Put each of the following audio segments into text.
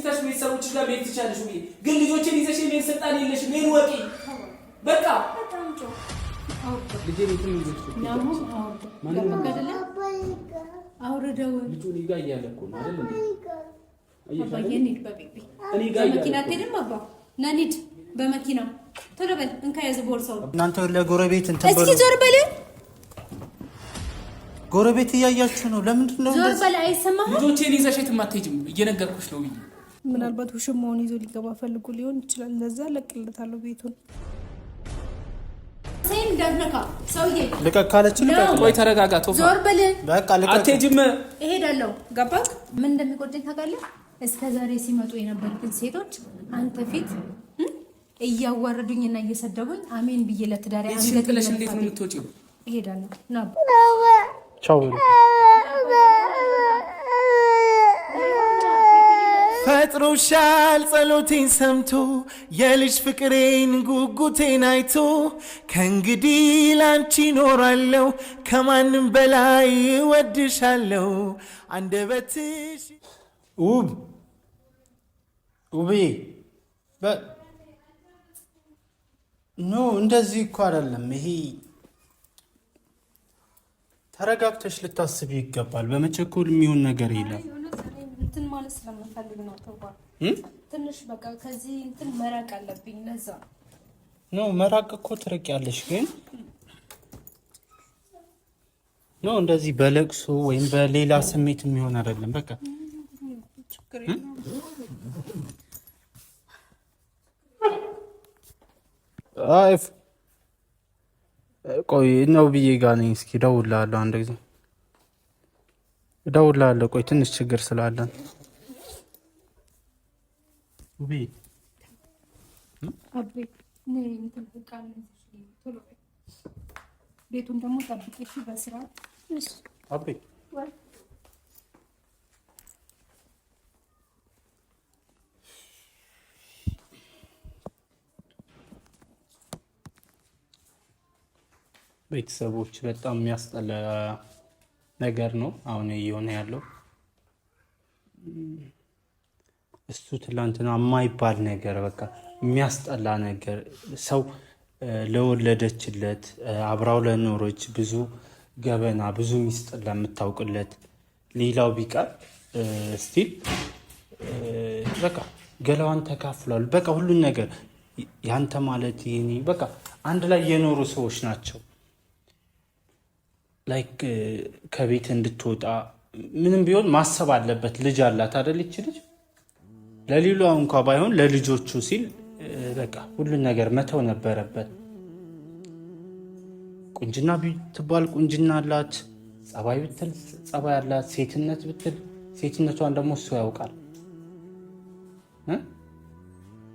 ትተሽ ቤተሰቦችሽ ጋር መሄድ ትችያለሽ። ግን ልጆችን ይዘሽ የመሄድ ስልጣን የለሽም። ይሄን ወቂ። በቃ አውርደው ልጁ እኔ ጋር እያለ እኮ ነው አይደል እንዴ? እኔ ጋር በመኪና አትሄድም አባ? ና እንሂድ በመኪና ቶሎ በል። እንካ ያዝ ቦርሳውን። እናንተ ለጎረቤት እንትን እስኪ ዞር በል። ጎረቤት እያያችሁ ነው። ለምንድን ነው ዞር በል? አይሰማህም? ልጆቼን ይዘሽ የትም አትሄጂም፣ እየነገርኩሽ ነው። ምናልባት ውሽማውን ይዞ ሊገባ ፈልጎ ሊሆን ይችላል። ለዛ ለቅለታለሁ ቤቱን። እንዳትነካ ሰውዬ። ልቀቅ ካለች ልቀቅ። ቆይ ተረጋጋ። ቶፋ ዞር በል። በቃ ልቀቅ። አትሄጂም። እሄዳለሁ። ገባህ? ምን እንደሚቆጨኝ ታውቃለህ? እስከ ዛሬ ሲመጡ የነበሩትን ሴቶች አንተ ፊት እያዋረዱኝና እየሰደቡኝ አሜን ብዬ ለትዳሬ አንገት ጥለሽ እንዴት ነው የምትወጪው? እሄዳለሁ። ና ቻው። ፈጥሮሻል ጸሎቴን ሰምቶ የልጅ ፍቅሬን ጉጉቴን አይቶ ከእንግዲህ ላንቺ ይኖራለሁ ከማንም በላይ እወድሻለሁ አንደበትሽ ውብ ውብዬ no እንደዚህ እኮ አይደለም። ይሄ ተረጋግተሽ ልታስቢ ይገባል። በመቸኮል የሚሆን ነገር የለም። እንትን ማለት ስለምፈልግ ነው። ተባል ትንሽ በቃ ከዚህ እንትን መራቅ አለብኝ። ለዛ no መራቅ እኮ ትርቂያለሽ፣ ግን no እንደዚህ በለቅሶ ወይም በሌላ ስሜት የሚሆን አይደለም። በቃ አይ ቆይ ነው ብዬ ጋር ነኝ። እስኪ እደውልልሃለሁ፣ አንድ ጊዜ እደውልልሃለሁ። ቆይ ትንሽ ችግር ስላለን ቤቱን ደግሞ ጠብቄ በስርዓት አቤ ቤተሰቦች በጣም የሚያስጠላ ነገር ነው አሁን እየሆነ ያለው። እሱ ትላንትና የማይባል ነገር በቃ የሚያስጠላ ነገር ሰው ለወለደችለት አብራው ለኖረች ብዙ ገበና ብዙ ሚስጥር ለምታውቅለት ሌላው ቢቀር still በቃ ገላዋን ተካፍሏል። በቃ ሁሉን ነገር ያንተ ማለት የኔ በቃ አንድ ላይ የኖሩ ሰዎች ናቸው። like ከቤት እንድትወጣ ምንም ቢሆን ማሰብ አለበት። ልጅ አላት አይደል? ይች ልጅ ለሌሏ እንኳ ባይሆን ለልጆቹ ሲል በቃ ሁሉን ነገር መተው ነበረበት። ቁንጅና ብትባል ቁንጅና አላት፣ ጸባይ ብትል ጸባይ አላት፣ ሴትነት ብትል ሴትነቷን ደግሞ እሱ ያውቃል።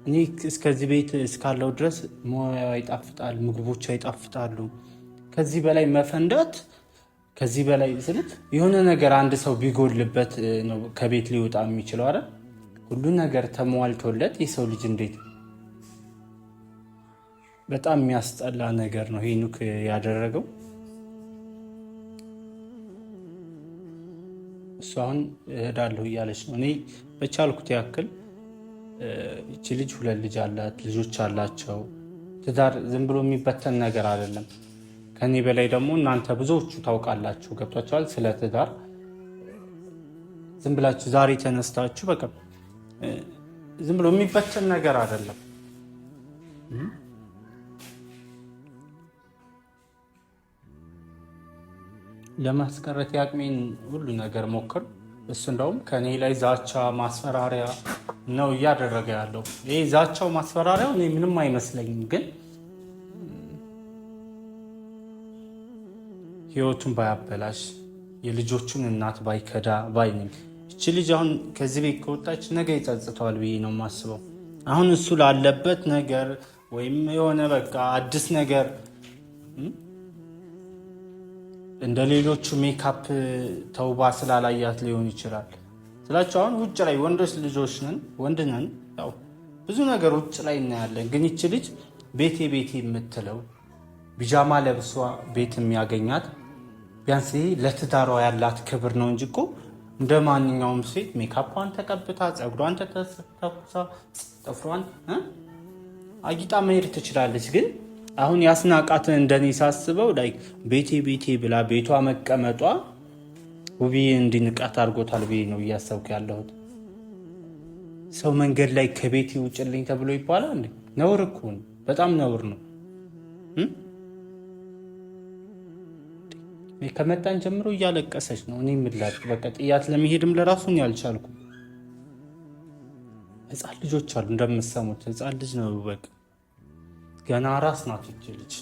እኔ እስከዚህ ቤት እስካለው ድረስ ሙያዋ ይጣፍጣል፣ ምግቦቿ ይጣፍጣሉ። ከዚህ በላይ መፈንዳት ከዚህ በላይ ስልት የሆነ ነገር አንድ ሰው ቢጎልበት ነው ከቤት ሊወጣ የሚችለው አይደል? ሁሉ ነገር ተሟልቶለት የሰው ልጅ እንዴት በጣም የሚያስጠላ ነገር ነው ሄኖክ ያደረገው። እሱ አሁን እሄዳለሁ እያለች ነው። እኔ በቻልኩት ያክል ይቺ ልጅ ሁለት ልጅ አላት፣ ልጆች አላቸው። ትዳር ዝም ብሎ የሚበተን ነገር አይደለም። ከኔ በላይ ደግሞ እናንተ ብዙዎቹ ታውቃላችሁ፣ ገብቷችኋል። ስለ ትዳር ዝም ብላችሁ ዛሬ ተነስታችሁ በቃ ዝም ብሎ የሚበተን ነገር አይደለም። ለማስቀረት የአቅሜን ሁሉ ነገር ሞክር። እሱ እንደውም ከኔ ላይ ዛቻ ማስፈራሪያ ነው እያደረገ ያለው። ይህ ዛቻው ማስፈራሪያው እኔ ምንም አይመስለኝም፣ ግን ህይወቱን ባያበላሽ የልጆቹን እናት ባይከዳ ባይ ነኝ። እቺ ልጅ አሁን ከዚህ ቤት ከወጣች ነገ ይጸጽተዋል ብዬ ነው የማስበው። አሁን እሱ ላለበት ነገር ወይም የሆነ በቃ አዲስ ነገር እንደ ሌሎቹ ሜካፕ ተውባ ስላላያት ሊሆን ይችላል ስላቸው። አሁን ውጭ ላይ ወንዶች ልጆች ነን፣ ወንድ ነን፣ ያው ብዙ ነገር ውጭ ላይ እናያለን። ግን ይቺ ልጅ ቤቴ ቤቴ የምትለው ቢጃማ ለብሷ ቤት የሚያገኛት ቢያንስ ይሄ ለትዳሯ ያላት ክብር ነው እንጂ እኮ እንደ ማንኛውም ሴት ሜካፓን ተቀብታ ፀጉሯን ተተኩሳ ጥፍሯን አጊጣ መሄድ ትችላለች። ግን አሁን ያስናቃትን እንደኔ ሳስበው like ቤቴ ቤቴ ብላ ቤቷ መቀመጧ ውብዬ እንዲንቃት አድርጎታል ብዬ ነው እያሰብኩ ያለሁት። ሰው መንገድ ላይ ከቤት ይውጭልኝ ተብሎ ይባላል? ነውር እኮ ነው። በጣም ነውር ነው። ከመጣን ጀምሮ እያለቀሰች ነው። እኔ ምን ላድርግ በቃ ጥያት ለመሄድም ለራሱ እኔ አልቻልኩም። ህፃን ልጆች አሉ እንደምትሰሙት፣ ህፃን ልጅ ነው። በቃ ገና ራስ ናት ይቺ ልጅ።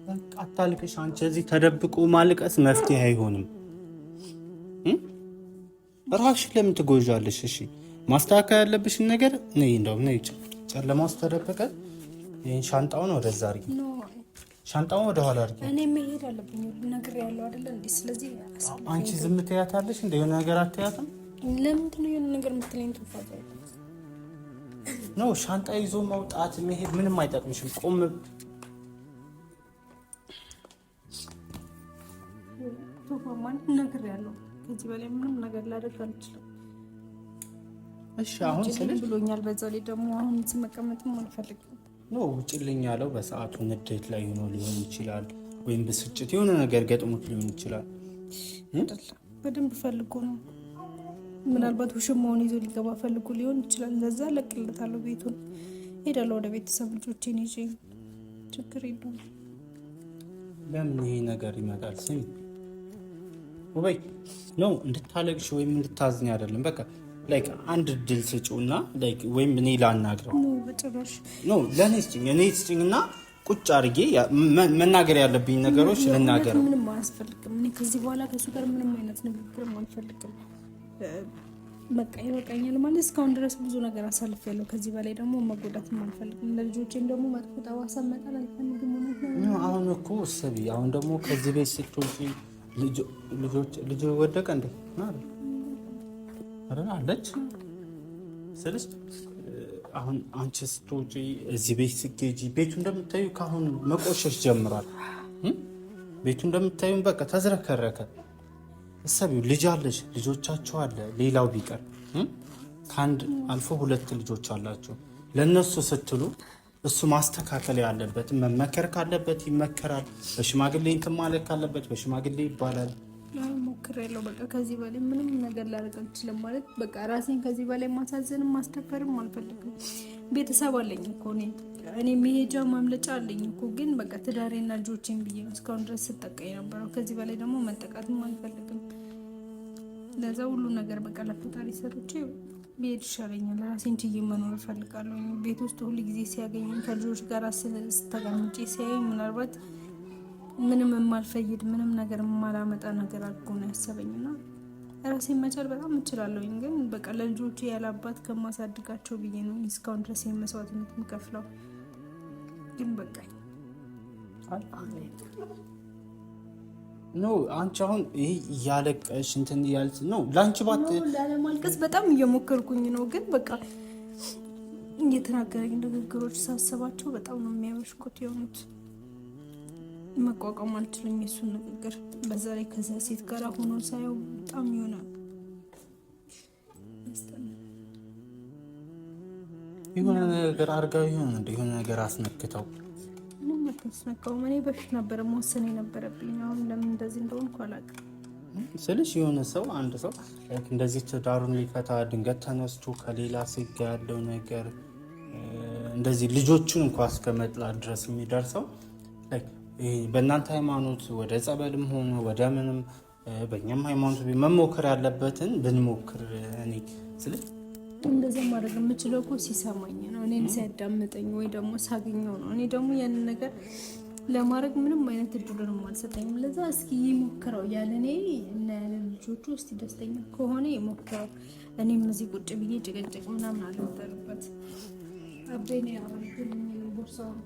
በቃ አታልቅሽ አንቺ። እዚህ ተደብቆ ማልቀስ መፍትሄ አይሆንም። ራስሽን ለምን ትጎዣለሽ? እሺ ማስተካከል ያለብሽን ነገር ነይ፣ እንደውም ነይ። ጨለማ ውስጥ ተደበቀ። ይህን ሻንጣውን ወደዛ አድርጊ፣ ሻንጣውን ወደኋላ አድርጊ። እኔ መሄድ አለብኝ ነግሬያለሁ አይደለ እንዴ? ስለዚህ አንቺ ዝም ትያታለሽ እንደ የሆነ ነገር አትያትም? ለምንድን ነው የሆነ ነገር የምትለኝ? ቱፋ ነው ሻንጣ ይዞ መውጣት መሄድ ምንም አይጠቅምሽም። ቆም ቱፋ ማለት ነግሬያለሁ። ከዚህ በላይ ምንም ነገር ላደርግ አልችልም። እሺ አሁን ስልሽ ብሎኛል። በዛ ላይ ደግሞ አሁን እዚህ መቀመጥም አልፈልግም። No ውጭልኝ ያለው በሰዓቱ ንዴት ላይ ሆኖ ሊሆን ይችላል፣ ወይም ብስጭት የሆነ ነገር ገጥሞት ሊሆን ይችላል። በደንብ ፈልጎ ነው። ምናልባት ውሽማውን ይዞ ሊገባ ፈልጎ ሊሆን ይችላል። ለዛ ለቅለታለሁ፣ ቤቱን ሄዳለሁ ወደ ቤተሰብ ልጆቼን ይዤ፣ ችግር የለውም። ለምን ይሄ ነገር ይመጣል? ስሚ ውበይ ነው እንድታለቅሽ ወይም እንድታዝኝ አይደለም። በቃ like አንድ እድል ስጪውና like ወይም እኔ ላናግረው። በጭራሽ No ለእኔ ስጭኝ፣ እኔ ስጭኝና ቁጭ አድርጌ መናገር ያለብኝ ነገሮች ልናገረው። ምንም አያስፈልግም። እኔ ከዚህ በኋላ ከእሱ ጋር ምንም አይነት ንግግርም አልፈልግም። በቃ ይበቃኛል። ማለት እስካሁን ድረስ ብዙ ነገር አሳልፌያለሁ። ከዚህ በላይ ደግሞ መጎዳትም አልፈልግም። ለልጆቼም ደግሞ መጥፎ ጠባሳ መጣል አልፈልግም። እውነት ነው። አሁን እኮ እሰቢ፣ አሁን ደግሞ ከዚህ ቤት ስትወጪ ልጆች ልጅ ወደቀ እንዴ አለች ስልሽ አሁን አንቺ ስትወጪ እዚህ ቤት ስትሄጂ ቤቱ እንደምታዩ ከአሁን መቆሸሽ ጀምሯል። ቤቱ እንደምታዩ በቃ ተዝረከረከ። እሰቢው ልጅ አለሽ፣ ልጆቻቸው አለ። ሌላው ቢቀር ከአንድ አልፎ ሁለት ልጆች አላቸው። ለእነሱ ስትሉ እሱ ማስተካከል ያለበት መመከር ካለበት ይመከራል። በሽማግሌ እንትን ማለት ካለበት በሽማግሌ ይባላል። ሞክሬያለሁ። በቃ ከዚህ በላይ ምንም ነገር ላደርግ አልችልም። ማለት በቃ ራሴን ከዚህ በላይ ማሳዘንም ማስደፈርም አልፈልግም። ቤተሰብ አለኝ እኮ እኔ መሄጃ ማምለጫ አለኝ እኮ። ግን በቃ ትዳሬና ልጆቼን ብዬ ነው እስካሁን ድረስ ስጠቃ የነበረው። ከዚህ በላይ ደግሞ መጠቃትም አልፈልግም። ለዛ ሁሉ ነገር በቃ ለፈጣሪ ሰጥቼ ብሄድ ይሻለኛል። ራሴን ችዬ መኖር እፈልጋለሁ። ቤት ውስጥ ሁል ጊዜ ሲያገኘኝ ከልጆች ጋር ስተቀምጬ ሲያይ ምናልባት ምንም የማልፈይድ ምንም ነገር የማላመጣ ነገር አድርጎ ነው ያሰበኝና ራሴን መቻል በጣም እችላለሁኝ። ግን በቃ ለልጆቼ ያለ አባት ከማሳድጋቸው ብዬ ነው እስካሁን ድረስ መስዋዕትነት የምከፍለው። ግን በቃኝ። No አንቺ አሁን ይሄ እያለቀሽ እንትን እያልሽ ነው። ለአንቺ ባት ላለማልቀስ በጣም እየሞከርኩኝ ነው። ግን በቃ እየተናገረኝ ንግግሮች ሳስባቸው በጣም ነው የሚያበሽኩት የሆኑት። መቋቋም አልችልም የሱን ንግግር። በዛ ላይ ከዛ ሴት ጋር ሆኖ ሳየው በጣም ይሆናል የሆነ ነገር አድርጋው ይሆን እንደ የሆነ ነገር አስነክተው ምንም አታስነካውም። እኔ በፊት ነበረ መወሰን የነበረብኝ። አሁን ለምን እንደዚህ እንደሆንኩ አላውቅም። ስልሽ የሆነ ሰው አንድ ሰው እንደዚህ ትዳሩን ሊፈታ ድንገት ተነስቶ ከሌላ ሴት ጋር ያለው ነገር እንደዚህ ልጆቹን እንኳ እስከ መጥላት ድረስ የሚደርሰው በእናንተ ሃይማኖት ወደ ጸበልም ሆነ ወደ ምንም በእኛም ሃይማኖት መሞከር ያለበትን ብንሞክር እኔ ስልሽ እንደዛ ማድረግ የምችለው እኮ ሲሰማኝ ነው፣ እኔን ሲያዳምጠኝ ወይ ደግሞ ሳገኘው ነው። እኔ ደግሞ ያንን ነገር ለማድረግ ምንም አይነት እድሉንም አልሰጠኝም። ለዛ እስኪ ይሞክረው ያለ እኔ እና ያለ ልጆቹ እስቲ ደስተኛ ከሆነ ይሞክረው። እኔም እዚህ ቁጭ ብዬ ጭቅጭቅ ምናምን አልወጠርበት። አቤኔ ቦርሳውን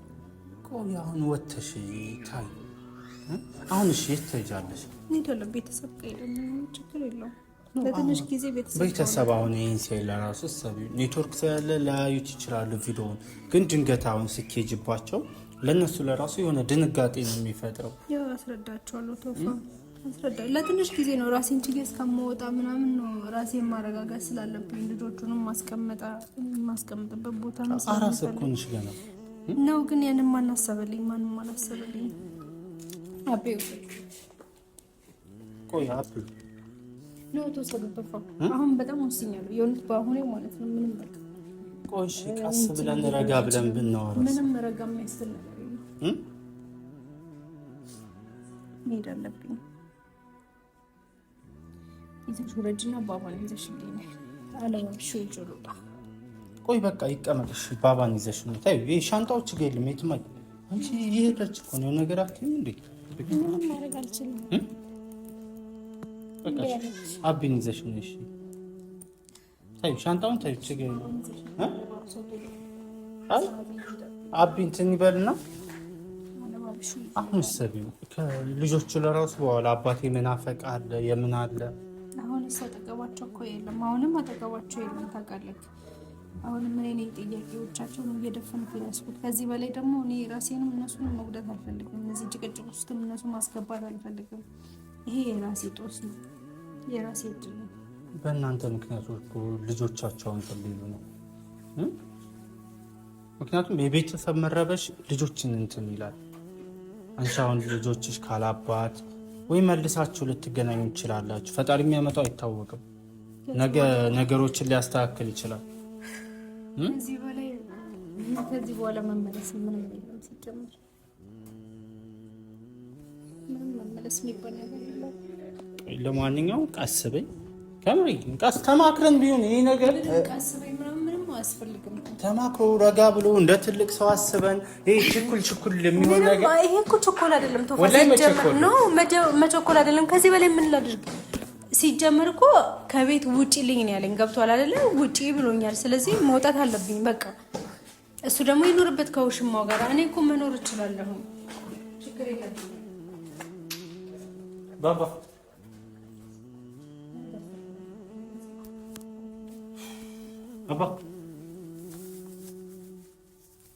ቆይ አሁን ወተሽ ታይ አሁን እሺ፣ የት ትሄጃለሽ? እሄዳለሁ። ቤተሰብ ጋር ሄዳለሁ። ችግር የለውም። ለትንሽ ጊዜ ቤተሰብ አሁን ይህን ሲያይ ለራሱ ኔትወርክ ስላለ ላያዩት ይችላሉ ቪዲዮውን። ግን ድንገት አሁን ስኬጅባቸው ለእነሱ ለራሱ የሆነ ድንጋጤ ነው የሚፈጥረው። ያው አስረዳቸዋለሁ። ቶፋ አስረዳ። ለትንሽ ጊዜ ነው ራሴን ችዬ እስከምወጣ ምናምን ነው ራሴን ማረጋጋት ስላለብኝ ልጆቹንም ማስቀመጥበት ቦታ ነው። አራስ እኮ ነሽ ገና ነው። ግን ያንን ማን አሰበልኝ? ማንም አላሰበልኝ። አቤ ቆይ አቤ ነው ተወሰዱበት። አሁን በጣም ወስኛለሁ የእውነት በአሁኔ ማለት ነው። ምንም በቃ ቆይ እሺ፣ ቀስ ብለን ረጋ ብለን ብናወራ ምንም ረጋ የሚያስብል ነገር የለም። መሄድ አለብኝ። ይዘሽ ውረጅና ባባን ይዘሽልኝ አለባብሽ ውጭ ልውጣ። ቆይ በቃ ይቀመጥሽ። ባባን ይዘሽ ነው ታዩ። ይሄ ሻንጣዎች ጋር የለም የትም አንቺ እየሄደች እኮ ነው ነገር አትይም እንዴ? ምንም ማድረግ አልችልም። በቃ አቢን ይዘሽ ነው። እሺ ታዩ፣ ሻንጣውን ታዩ። ችግር የለም። አይ አቢን እንትን ይበልና አሁን ሰቢው ልጆቹ ለራሱ በኋላ አባቴ መናፈቅ አለ የምን አለ። አሁን እሱ አጠገባቸው እኮ የለም። አሁንም አጠገባቸው የለም። ታውቃለህ። አሁንም እኔ ነኝ ጥያቄዎቻቸውን እየደፈንኩ ያዝኩት። ከዚህ በላይ ደግሞ እኔ ራሴንም እነሱንም መጉዳት አልፈልግም። እነዚህ ጭቅጭቅ ውስጥም እነሱ ማስገባት አልፈልግም። ይሄ የራሴ ጦስ ነው፣ የራሴ እድል ነው። በእናንተ ምክንያት እኮ ልጆቻቸውን ሊሉ ነው። ምክንያቱም የቤተሰብ መረበሽ ልጆችን እንትን ይላል። አንቺ አሁን ልጆችሽ ካላባት ወይ መልሳችሁ ልትገናኙ ይችላላችሁ። ፈጣሪ የሚያመጣው አይታወቅም። ነገ ነገሮችን ሊያስተካክል ይችላል። ከዚህ በላይ ከዚህ በኋላ መመለስ ምንም የለም። ሲጀምር ምንም መመለስ የሚባል ነገር የለም። ለማንኛውም ቀስ በይ፣ ከምሬ ቀስ ተማክረን ቢሆን ይሄ ነገር ቀስ በይ ምናምን ምንም አያስፈልግም። ተማክሮ ረጋ ብሎ እንደ ትልቅ ሰው አስበን ይሄ ችኩል ችኩል የሚሆን ነገር ይሄ እኮ ችኮል አይደለም። ቶፋ ሲጀምር ነው መቸኮል አይደለም። ከዚህ በላይ ምን ላድርግ? ሲጀምር እኮ ከቤት ውጪ ልኝ ነው ያለኝ። ገብቷል አይደለ? ውጪ ብሎኛል። ስለዚህ መውጣት አለብኝ በቃ። እሱ ደግሞ ይኖርበት ከውሽማው ጋር። እኔ እኮ መኖር እችላለሁ፣ ችግር የለብኝም። ባባ አባ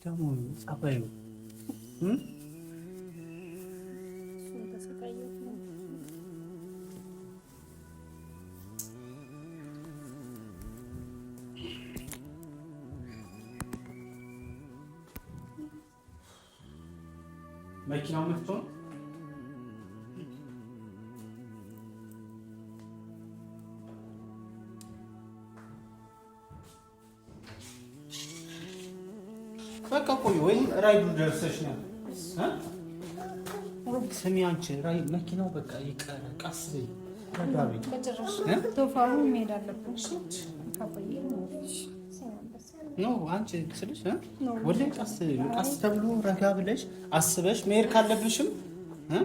ደግሞ ጸባዩ መኪናው መጥቶ ነው። በቃ ቆይ፣ ወይም ራይዱ ደርሰሽ ነው። ስሚ አንቺ ራይ መኪናው በቃ ይቀር፣ ቀስ በይ፣ ረጋ በይ። No አንቺ ስልሽ ወላሂ ቀስ ቀስ ተብሎ ረጋ ብለሽ አስበሽ መሄድ ካለብሽም ነው።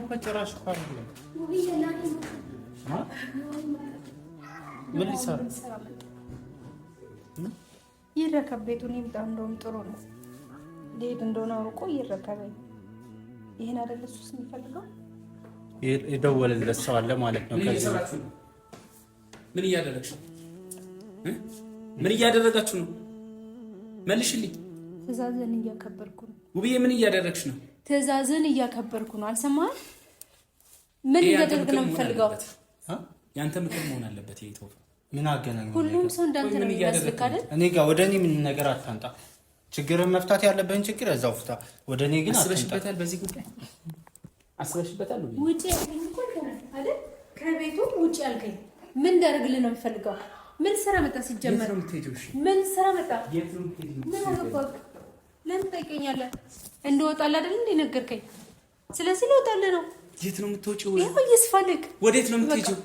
በጭራሽ እኮ አይደለም። ምን ሊሰራ ይረከብ ቤቱን ይምጣ። እንደውም ጥሩ ነው። ሊሄድ እንደሆነ አውቆ ይረከበኝ። ይሄን አይደለ እሱስ የሚፈልገው? የደወለለት ሰው አለ ማለት ነው። ምን እያደረግሽ ነው? ምን እያደረጋችሁ ነው? መልሽልኝ። ትዕዛዝን እያከበርኩ ነው። ውብዬ ምን እያደረግሽ ነው? ትዕዛዝን እያከበርኩ ነው። አልሰማህም? ምን እያደረግ ነው የምፈልገው? ያንተ ምክር መሆን አለበት። ይሄ ቶፋ ምን አገናኘው? ሁሉም ሰው እንዳንተ ነው የሚመስልህ አይደል? እኔ ጋር ወደ እኔ ምን ነገር አታምጣ። ችግርን መፍታት ያለብህን ችግር እዛው ፍታ። ወደ እኔ ግን አትምጣ። አስበሽበታል? በዚህ ጉዳይ አስበሽበታል? ውጪ ያልከኝ እኮ አይደል? ከቤቱ ውጪ ያልከኝ ምን እንዳደርግልህ ነው የምፈልገው? ምን ስራ መጣ? ሲጀመር ምን ስራ መጣ? ምን አገባህ? ለምን ትጠይቀኛለህ? እንደወጣልህ አይደል እንደ ነገርከኝ። ስለዚህ ልወጣልህ ነው። የት ነው የምትወጪው? ይኸው እየስፈልግ። ወዴት ነው የምትሄጂው?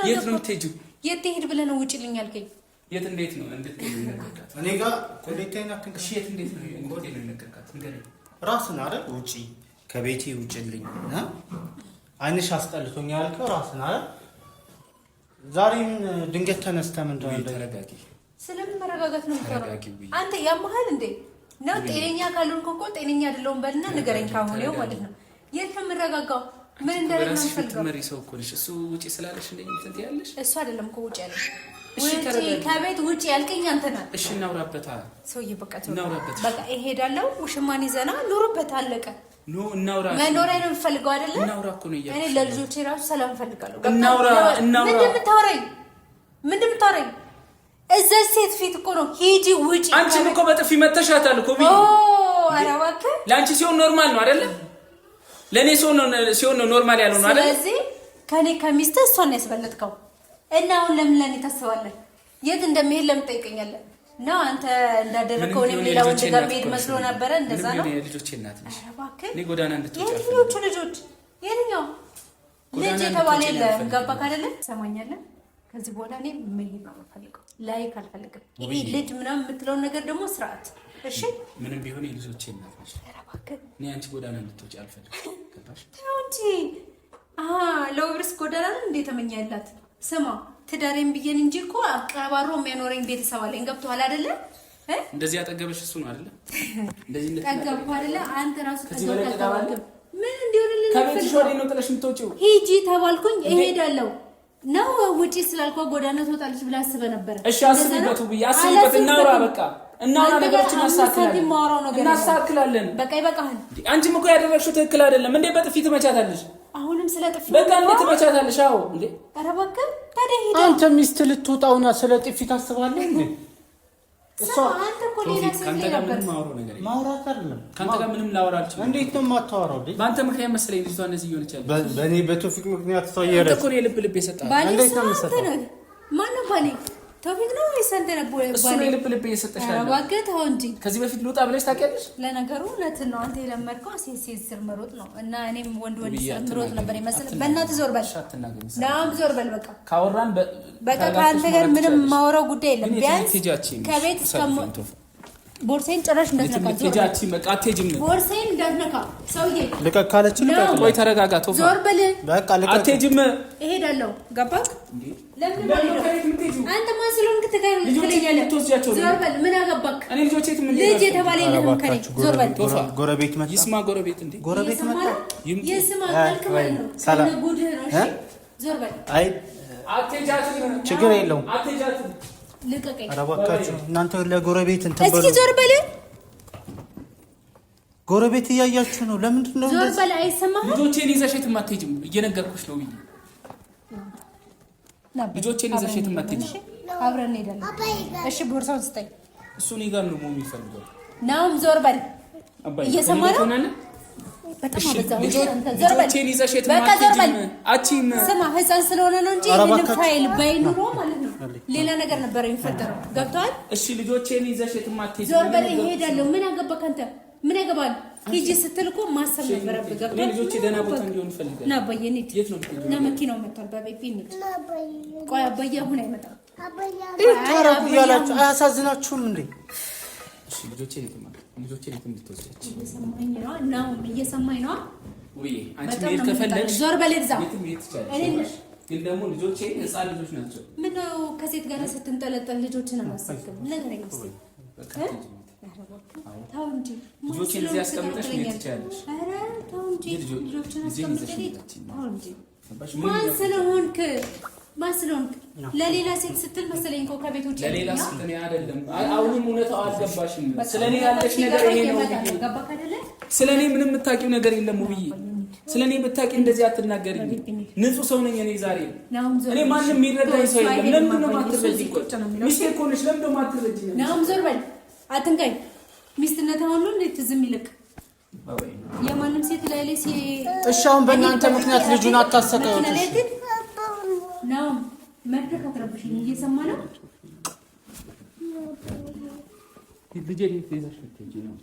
የት ነው የምትሄጂው? የት ትሄድ ብለህ ነው ውጪልኝ ያልከኝ? የት እንዴት ነው እንድትሄድ የነገርካት? እኔ ጋር ኮሌታይና ትንሽ የት እንዴት ነው እንድትሄድ የነገርካት? ንገረኝ። ራስን አይደል ውጪ፣ ከቤቴ ውጪልኝ፣ አይንሽ አስጠልቶኛል ያልከው ራስን አይደል? ዛሬም ድንገት ተነስተህ ምንድን ነው? ተረጋጊ። ስለምን መረጋጋት ነው የምትፈራው አንተ? ያመሃል እንዴ ነው? ጤነኛ ካልሆንክ እኮ ጤነኛ አይደለሁም በልና ንገረኝ። ካሁን ይኸው ማለት ነው። የት ነው የምረጋጋው? ምን እንዳደረግ ነው የምፈልገው? መሪ ሰው እኮ ነሽ። እሱ ውጪ ስላለሽ እንደ እንትን ትያለሽ። እሱ አይደለም እኮ ውጪ ያለሽ፣ ከቤት ውጪ ያልከኝ አንተ ነህ። እሺ እናውራበት ሰውዬ፣ በቃ እናውራበት። በቃ እሄዳለሁ። ውሽማን ይዘና ኑሩበት፣ አለቀ። No እናውራ። መኖሪያ ነው የምፈልገው አይደለ? እናውራ እኮ ነው እያልኩሽ። እኔ ለልጆቼ ራሱ ሰላም እፈልጋለሁ። እናውራ፣ እናውራ። ምንድን የምታወራኝ? ምንድን የምታወራኝ? እዛ ሴት ፊት እኮ ነው ሂጂ ውጪ። አንቺም እኮ በጥፊ መተሻታል እኮ። ኦ ኧረ እባክህ፣ ለአንቺ ሲሆን normal ነው አይደለ? ለእኔ ሲሆን ነው normal ያልሆነው አይደል? ስለዚህ ከኔ ከሚስትህ እሷን ነው ያስበለጥከው። እና አሁን ለምን ለኔ ታስባለህ? የት እንደሚሄድ ለምን ትጠይቀኛለህ? ነው አንተ እንዳደረከው እኔም ሌላ ወንድ ጋር መሄድ መስሎ ነበረ። እንደዛ ነው። የልጆቼ እናት ነሽ። ኧረ እባክህ፣ እኔ ጎዳና እንድትወጪ የትኞቹ ልጆች? የትኛው ልጅ የተባለ የለም። ገባህ አይደለ? ትሰማኛለህ? ከዚህ በኋላ እኔ መሄድ ነው የምፈልገው። like አልፈልግም። ይሄ ልጅ ምናምን የምትለውን ነገር ደግሞ ስርዓት። እሺ፣ ምንም ቢሆን የልጆቼ እናት ነሽ። ኧረ እባክህ፣ እኔ አንቺ ጎዳና እንድትወጪ አልፈልግም። ገባሽ? ተው እንጂ። ለውብርስ ጎዳና ነው እንዴ ተመኛላት? ስማ ትዳሬን ብዬን እንጂ እኮ አቀባሮ የሚያኖረኝ ቤተሰብ አለኝ። ገብቶሃል አይደለ? እንደዚህ ያጠገበሽ እሱ ነው አይደለ? እንደዚህ ጠገብኩ አይደለ? አንተ ራሱ ከዚህ በላይ ጠገባለህ? ምን እንዲሆንልህ ከቤትሽ ወዲህ ነው ጥለሽ የምትወጪው? ሂጂ ተባልኩኝ እሄዳለሁ ነው። ውጪ ስላልኳ ጎዳና ትወጣለች ብለህ አስበህ ነበረ። እሺ አስቢበት ውብዬ፣ አስቢበት። እናውራ በቃ እናውራ፣ ነገሮችን እናስተካክላለን። በቃ ይበቃሃል። አንቺም እኮ ያደረግሽው ትክክል አይደለም። እንዴ በጥፊ ትመቻታለሽ? አሁንም ስለ ጥፊ በቃ እንዴ ትመቻታለሽ? አዎ እንዴ። ኧረ እባክህ ታዲያ ሂድ። አንተ ሚስት ልትወጣውና ስለ ጥፊ ታስባለህ እንዴ? እሷ አንተ እኮ ሌላ ሴት ላይ ነበር ማውራት አይደለም። ከአንተ ጋር ምንም ላወራ አልችልም። እንዴት ነው የማታወራው? በአንተ ምክንያት መሰለኝ ልጅቷ እንደዚህ እየሆነች ያለችው። በእኔ በቶፊቅ ምክንያት እሷ አንተ እየሄደች እኮ ነው የልብ ልብ የሰጣት። ባሌ እንዴት ነው አንተ የምትሰጠው? ነህ። ማነው ባሌ? ቶፊቅ ነው ወይስ አንተ ነህ? እሱ ነው የልብ ልብ እየሰጠሽ ኧረ ያለው። እባክህ ተው እንጂ። ከዚህ በፊት ልውጣ ብለሽ ታውቂያለሽ? ለነገሩ እውነትህን ነው። አንተ የለመድከው ሴት ሴት ስር መሮጥ ነው እና እኔም ወንድ ወንድ ውብዬ ስር መሮጥ ነበር የመሰለህ። አትናገሪ። በእናትህ ዞር በል፣ አትናገሪ። ናም ዞር በል። በቃ ካወራን በቃ ከአንተ ጋር ምንም የማወራው ጉዳይ የለም። ግን የትም ቢያንስ ልትሄጂ አትችይም። ከቤት ውሰጂኝ ቶፊቅ። ቦርሳዬን ጭራሽ የትም እንዳትነካ፣ ዞር ልትሄጂ በል። አትችይም። በቃ አትሄጂም። ቦርሳዬን እንዳትነካ ሰውዬ፣ ልቀቅ ካለች ልቀቅ። ቆይ ተረጋጋ ቶፋ። ዞር በል። በቃ ልቀቅ። አትሄጂም። እሄዳለሁ። ገባህ? ለምን ለምን ነው ከቤት የምትሄጂው? አንተ ማን ስለሆንክ ልጆቼን ትለኛለህ? ልትወስጃቸው ነው? ዞር በል። ምን አገባክ? እኔ ልጆቼ የትም ልጅ እንዲሄዱ የተባለ የለህም ከእኔ። ዞር በል። ቶፋ ጎረቤት መጣ። ይስማ ጎረቤት እንዴ ጎረቤት እየሰማ መጣ። ነው? ይምጡ። የስማ ካልክ ማለት ነው ሰላም። ከእነ ጉድህ ነው። እሺ ዞር በል። አይ አትሄጃትም። ችግር የለውም። አትሄጃትም። ልቀቀኝ። ኧረ እባካችሁ እናንተ ለጎረቤት እንትን እስኪ በሉ። ዞር በል፣ ጎረቤት እያያችሁ ነው። ለምንድን ነው ዞር እንደዚህ? በል። አይሰማህም? ልጆቼን ይዘሽ የትም አትሄጂም። እየነገርኩሽ ነው ብዬ ና አባዬ፣ ልጆቼን ይዘሽ የትም አትሄጂም። እሺ አብረን እንሄዳለን። እሺ ቦርሳውን ስጠኝ። እሱ እኔ ጋር ነው መሆን የሚፈልገው። ናውም ዞር በል። አባዬ እየሰማ ከእኔ ጋር ነው? ትሆናለህ? በጣም እሺ፣ አበዛኸው። እሺ አንተ ዞር በል። ልጆቼን ይዘሽ የትም በቃ ዞር በል። አትሄጂም። አትችይም። ስማ ህፃን ስለሆነ ነው እንጂ ኧረ ይህንን እባካችሁ። ፋይል ባይኑሮ ማለት ነው ሌላ ነገር ነበረ የሚፈጠረው። ገብቶሃል? እሺ ልጆቼን ይዘሽ የትም አትሄጂም። ዞር በል። እሄዳለሁ። ምን አገባህ አንተ? ምን ያገባል? ሂጂ ስትል እኮ ማሰብ ነበረብህ። እኔ ገብቶሃል? ልጆቼ ደህና ቦታ እንዲሆኑ እፈልጋለሁ። ና አባዬ እንሂድ። የት ነው የምትሄጂው? ና መኪናው መጥቷል። በቤቢ እንሂድ። ቆይ አባዬ አሁን አይመጣም። ታረቁ እያላችሁ አያሳዝናችሁም እንዴ? እሺ ልጆቼን የትም ልጆቼን የትም ልትወስጃቸው እየሰማኝ ነው? ናውም እየሰማኝ ነው? ውብዬ፣ አንቺ በጣም መሄድ ነው ከፈለግሽ የምትጣለው። ዞር በል እዛ። የትም መሄድ ትችያለሽ። እኔ ግን ደግሞ ልጆቼ ህፃን ልጆች ናቸው። ምነው ከሴት ጋር ስትንጠለጠል ልጆችን አላሰብክም? ንገረኝ እስኪ። በቃ አትሄጂም። ተው እንጂ ልጆቼን እዚህ አስቀምጠሽ መሄድ ትችያለሽ። ኧረ ተው እንጂ ልጆችን ልጄን ይዘሽ አስቀምጠሽ መሄድ አትችይም። ተው እንጂ። ገባሽ? ማን ስለሆንክ ማን ስለሆንክ ለሌላ ሴት ስትል መሰለኝ እኮ ከቤት ውጭ ለሌላ ያለኝ። ስል እኔ አይደለም። አሁንም እውነታው አልገባሽም። ስለ እኔ ያለሽ ነገር ይሄ ነው ውብዬ። ገባህ አይደለ? ስለ እኔ ምንም የምታውቂው ነገር የለም ውብዬ። ስለ እኔ ብታውቂ እንደዚህ አትናገሪኝ። ንጹህ ሰው ነኝ እኔ ዛሬ። ናሁም ዞር እኔ በል። ማንም የሚረዳኝ ሰው የለም። ለምንድን ነው እሱ የማትረጂኝ? እዚህ ቁጭ ነው የሚለው። ሚስቴ እኮ ነሽ። ለምንድን ነው የማትረጂኝ? ናሁም ዞር በል፣ አትንካኝ። ሚስትነት አሁን ነው እንዴት ትዝ የሚልክ? የማንም ሴት ላይ ላይ እሺ አሁን በእናንተ ምክንያት ልጁን አታሰቃዩት። መኪና ላይ ግን ናሁም መድረክ አትረብሽኝ። እየሰማ ነው? ልጄን የት ይዘሽ ልትሄጂ ነው?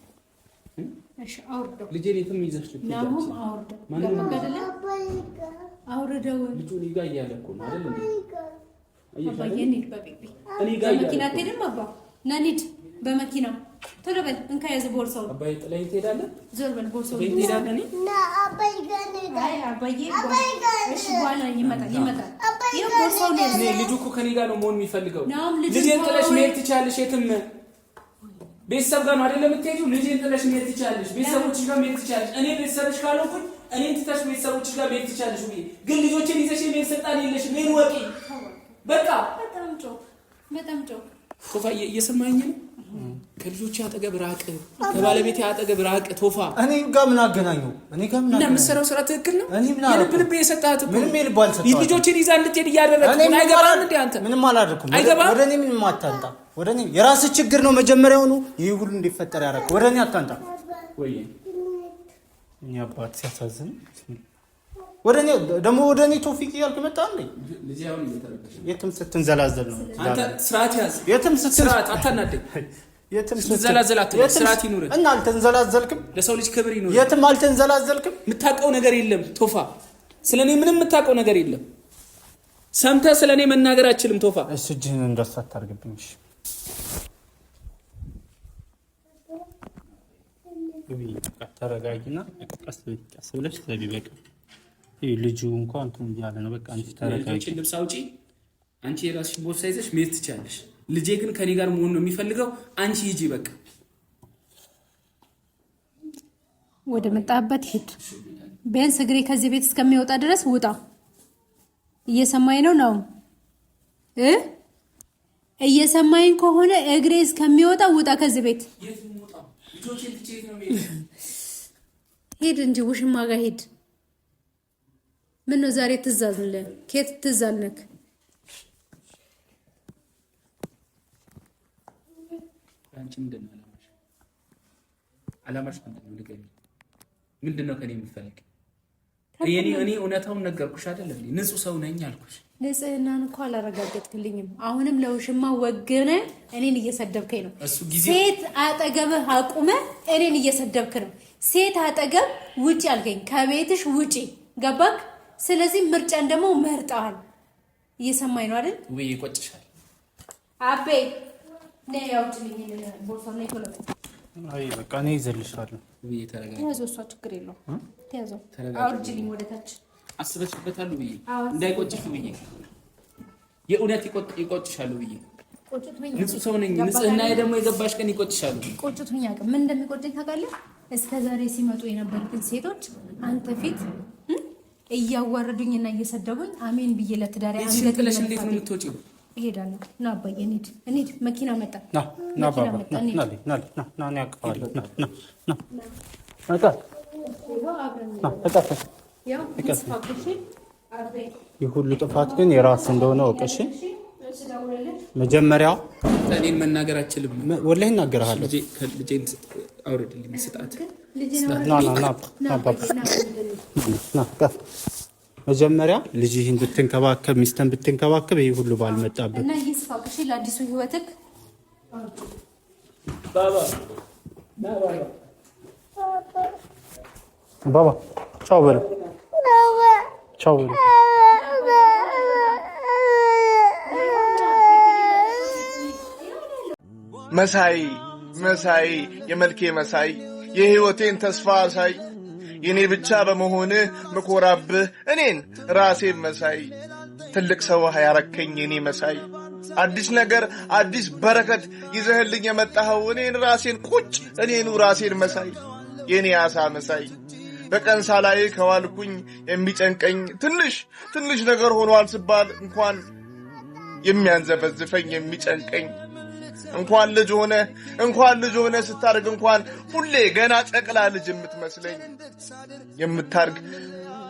እሺ አውርደው። ልጄን የትም ይዘሽ ልትሄጂ ናሁም አትችይም። አውርደው። ማንም ገባህ አይደለ? አውርደው። ልጁ እኔ ጋር እያለ እኮ ነው አይደል እንዴ? አየሽ አባዬ አይደል? እንሂድ በቤቢ እኔ ጋር እያለ በመኪና እኮ ነው። አትሄድም አባ? ና እንሂድ በመኪና ቶሎ በል። እንካ ያዝ ቦርሳውን። አባዬ ጥለኸኝ ትሄዳለህ? ዞር በል ቦርሳውን። ጥለኸኝ ትሄዳለህ? እኔ አይ አባዬ እሺ፣ በኋላ ይመጣል ይመጣል። ይኸው ቦርሳውን ያዝ። እኔ ልጁ እኮ ከኔ ጋር ነው መሆን የሚፈልገው። ናሁም ልጁን ልጄን ጥለሽ ተወው። መሄድ ትችያለሽ የትም። ቤተሰብ ጋር ነው አይደለም የምትሄጂው? ልጄን ጥለሽ መሄድ ትችያለሽ። ቤተሰቦችሽ ጋር መሄድ ትችያለሽ። እኔ ቤተሰብሽ ካልሆንኩኝ እኔን ትተሽ ቤተሰቦችሽ ጋር መሄድ ትችያለሽ። ግን ልጆቼን ይዘሽ የመሄድ ስልጣን የለሽም። ይሄን ወቂ። በቃ በጣም ጮክ፣ በጣም ጮክ። ቶፋ እየሰማኸኝ ነው? ከልጆቼ አጠገብ ራቅ፣ ከባለቤቴ አጠገብ ራቅ። ቶፋ እኔ ጋር ምን አገናኘው? እኔ ጋር ምን እና የምትሰራው ስራ ትክክል ነው? እኔ ምን የልብ ልብ የሰጠሃት እኮ ምንም የልብ አልሰጠኋትም። ልጆቼን ይዛ እንድትሄድ እያደረግህ ነው። አይገባህም እንዴ አንተ? ምንም አላደረኩም። አይገባህም? ወደ እኔ ምንም አታንጣ። ወደ እኔ የራስህ ችግር ነው መጀመሪያውኑ ይህ ሁሉ እንዲፈጠር ያደረገው። ወደ እኔ አታንጣ። ወይ እኔ አባት ሲያሳዝን። ወደ እኔ ደግሞ ወደ እኔ ቶፊቅ እያልክ መጣህ እንዴ? ልጄ አሁን እየተረበሸ ነው። የትም ስትንዘላዘል ነው። አንተ ስርዓት ያዝ። የትም ስርዓት አታናደኝ። የትም ስትንዘላዘል አትበል። ስርዓት ይኑርህ። እና አልተንዘላዘልክም። ለሰው ልጅ ክብር ይኑርህ። የትም አልተንዘላዘልክም። የምታውቀው ነገር የለም ቶፋ። ስለኔ ምንም የምታውቀው ነገር የለም። ሰምተህ ስለኔ መናገር አትችልም ቶፋ። እሺ እጅህን እንደሱ አታርግብኝ። እሺ ተረጋጊና ቀስ ቀስ ብለሽ ዘቢ። በቃ ይሄ ልጁ እንኳን እንትን እያለ ነው። በቃ አንቺ ተረጋጊ። ልጆችን ልብስ አውጪ። አንቺ የራስሽን ቦርሳ ይዘሽ መሄድ ትችያለሽ። ልጄ ግን ከኔ ጋር መሆን ነው የሚፈልገው። አንቺ ሂጂ በቃ። ወደ መጣህበት ሂድ። ቢያንስ እግሬ ከዚህ ቤት እስከሚወጣ ድረስ ውጣ። እየሰማኝ ነው ነው እ እየሰማኝ ከሆነ እግሬ እስከሚወጣ ውጣ ከዚህ ቤት። ሂድ እንጂ ውሽማ ጋር ሂድ። ምነው ዛሬ ትዛዝልህ? ከየት ትዛልነክ? አንቺ ምንድን ነው አላማሽ? አላማሽ ምንድን ነው ንገሪኝ። ምንድን ነው ከእኔ የምትፈልጊው? እኔ እውነታውን ነገርኩሽ አይደል እንዴ? ንጹህ ሰው ነኝ አልኩሽ። ንጽህናን እኮ አላረጋገጥክልኝም። አሁንም ለውሽማ ወግነ እኔን እየሰደብከኝ ነው። እሱ ጊዜ ሴት አጠገብህ አቁመ እኔን እየሰደብክ ነው። ሴት አጠገብ ውጪ አልከኝ፣ ከቤትሽ ውጪ ገባክ? ስለዚህ ምርጫን ደግሞ መርጠዋል። እየሰማኝ ነው አይደል? ውብዬ ይቆጭሻል። አቤ ነይ አውጪልኝ ቦርሳውን፣ ነይ ቶሎ በይ። አይ በቃ እኔ ይዘልሻለሁ። ውብዬ ተረጋጊ። ተያዘው፣ እሷ ችግር የለውም ተያዘው። አውርጂልኝ ወደ ታች። አስበሽበታል ውብዬ? እንዳይቆጭሽ ውብዬ፣ የእውነት ይቆጭሻል ውብዬ። ንጹህ ሰው ነኝ። ንጽህናዬ ደግሞ የገባሽ ቀን ይቆጭሻል። ቆጭቶኝ አያውቅም። ምን እንደሚቆጨኝ ታውቃለህ? እስከ ዛሬ ሲመጡ የነበሩትን ሴቶች አንተ ፊት እያዋረዱኝና እየሰደቡኝ አሜን ብዬ ለትዳሬ አንገት ጥለሽ እንዴት ነው የምትወጪው? እሄዳለሁ። ና አባዬ እንሂድ፣ እንሂድ። መኪና መጣ። ና ና ባባ ና ና ና ና ና እኔ አቅፈዋለሁ። ና ና ና ይህ ሁሉ ጥፋት ግን የራስ እንደሆነ እወቅ። መጀመሪያ እኔን መናገር አትችልም። ወላሂ እናገርሃለሁ። ልጄን አውርድልኝ፣ ስጣት። ና ና ና ና ባባ ና መጀመሪያ ልጅህን ብትንከባከብ ሚስተን ብትንከባከብ ይህ ሁሉ ባልመጣብህ። እና ይስፋቅ። እሺ ለአዲሱ ህይወትክ ባባ ና ባባ ባባ ቻው በለው፣ ቻው በለው። መሳይ መሳይ የመልኬ መሳይ የህይወቴን ተስፋ አሳይ የኔ ብቻ በመሆንህ ምኮራብህ እኔን ራሴን መሳይ ትልቅ ሰው ያረከኝ የኔ መሳይ አዲስ ነገር አዲስ በረከት ይዘህልኝ የመጣኸው እኔን ራሴን ቁጭ እኔኑ ራሴን መሳይ የኔ አሳ መሳይ በቀን ሳላይ ከዋልኩኝ የሚጨንቀኝ ትንሽ ትንሽ ነገር ሆኗል ስባል እንኳን የሚያንዘፈዝፈኝ የሚጨንቀኝ እንኳን ልጅ ሆነ እንኳን ልጅ ሆነ ስታርግ እንኳን ሁሌ ገና ጨቅላ ልጅ የምትመስለኝ የምታርግ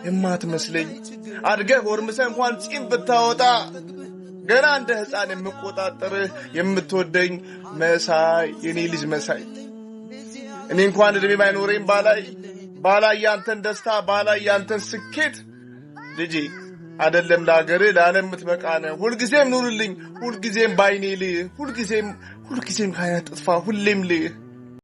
የማትመስለኝ አድገህ ጎርምሰህ እንኳን ጺም ብታወጣ ገና እንደ ሕፃን የምቆጣጠርህ የምትወደኝ መሳይ የኔ ልጅ መሳይ እኔ እንኳን እድሜ ባይኖረኝ ባላይ ባላይ ያንተን ደስታ ባላይ ያንተን ስኬት ልጄ አይደለም ለሀገርህ ለዓለም የምትበቃ ነህ። ሁልጊዜም ኑርልኝ፣ ሁልጊዜም ባይኔ ልህ፣ ሁልጊዜም ሁልጊዜም ከዓይኔ አትጥፋ፣ ሁሌም ልህ።